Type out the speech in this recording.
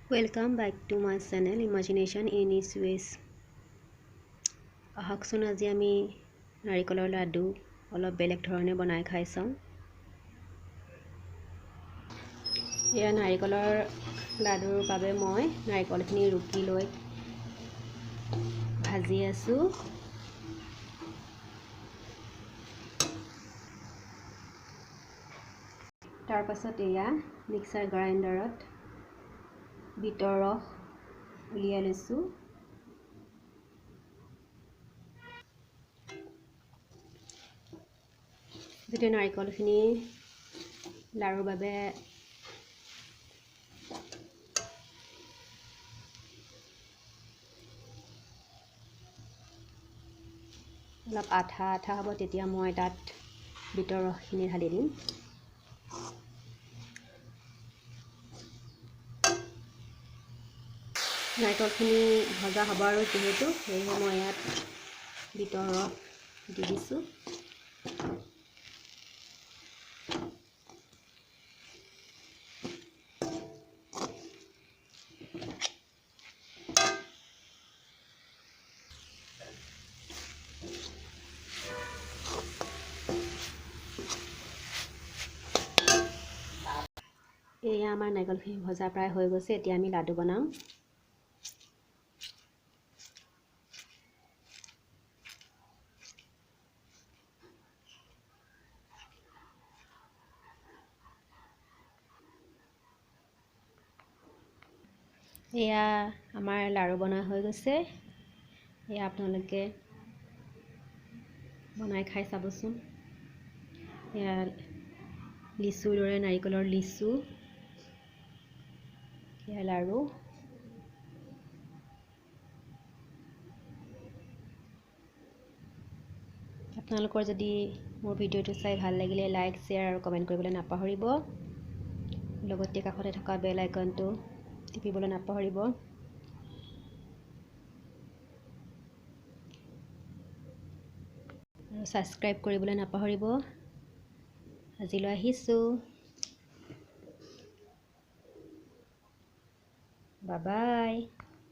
Welcome back to my channel imagination in its ways. আহকচোন আজি আমি নাৰিকলৰ লাডু অলপ বেলেগ ধৰণে বনাই খাই চাওঁ। এয়া নাৰিকলৰ লাডুৰ বাবে মই নাৰিকলখিনি ৰুকি লৈ ভাজি আছোঁ। তাৰপাছত এয়া মিক্সাৰ গ্ৰাইণ্ডাৰত বিটৰ ৰস উলিয়াই লৈছোঁ। যেতিয়া নাৰিকলখিনি লাড়ুৰ বাবে অলপ আঠা আঠা হ'ব, তেতিয়া মই তাত বিটৰ ৰসখিনি ঢালি দিম। নাৰিকলখিনি ভজা হ'ব আৰু যিহেতু, সেয়েহে মই ইয়াত বিটৰ ৰস দি দিছোঁ। এয়া আমাৰ নাৰিকলখিনি ভজা প্ৰায় হৈ গৈছে। এতিয়া আমি লাডু বনাম। এয়া আমাৰ লাড়ু বনোৱা হৈ গৈছে। এয়া আপোনালোকে বনাই খাই চাবচোন। এয়া লিচুৰ দৰে নাৰিকলৰ লিচু, এয়া লাড়ু। আপোনালোকৰ যদি মোৰ ভিডিঅ'টো চাই ভাল লাগিলে লাইক, শ্বেয়াৰ আৰু কমেণ্ট কৰিবলৈ নাপাহৰিব। লগতে কাষতে থকা বেল আইকনটো টিপিবলৈ নাপাহৰিব। আৰু ছাবস্ক্ৰাইব কৰিবলৈ নাপাহৰিব। আজিলৈ আহিছোঁ, বাই বাই।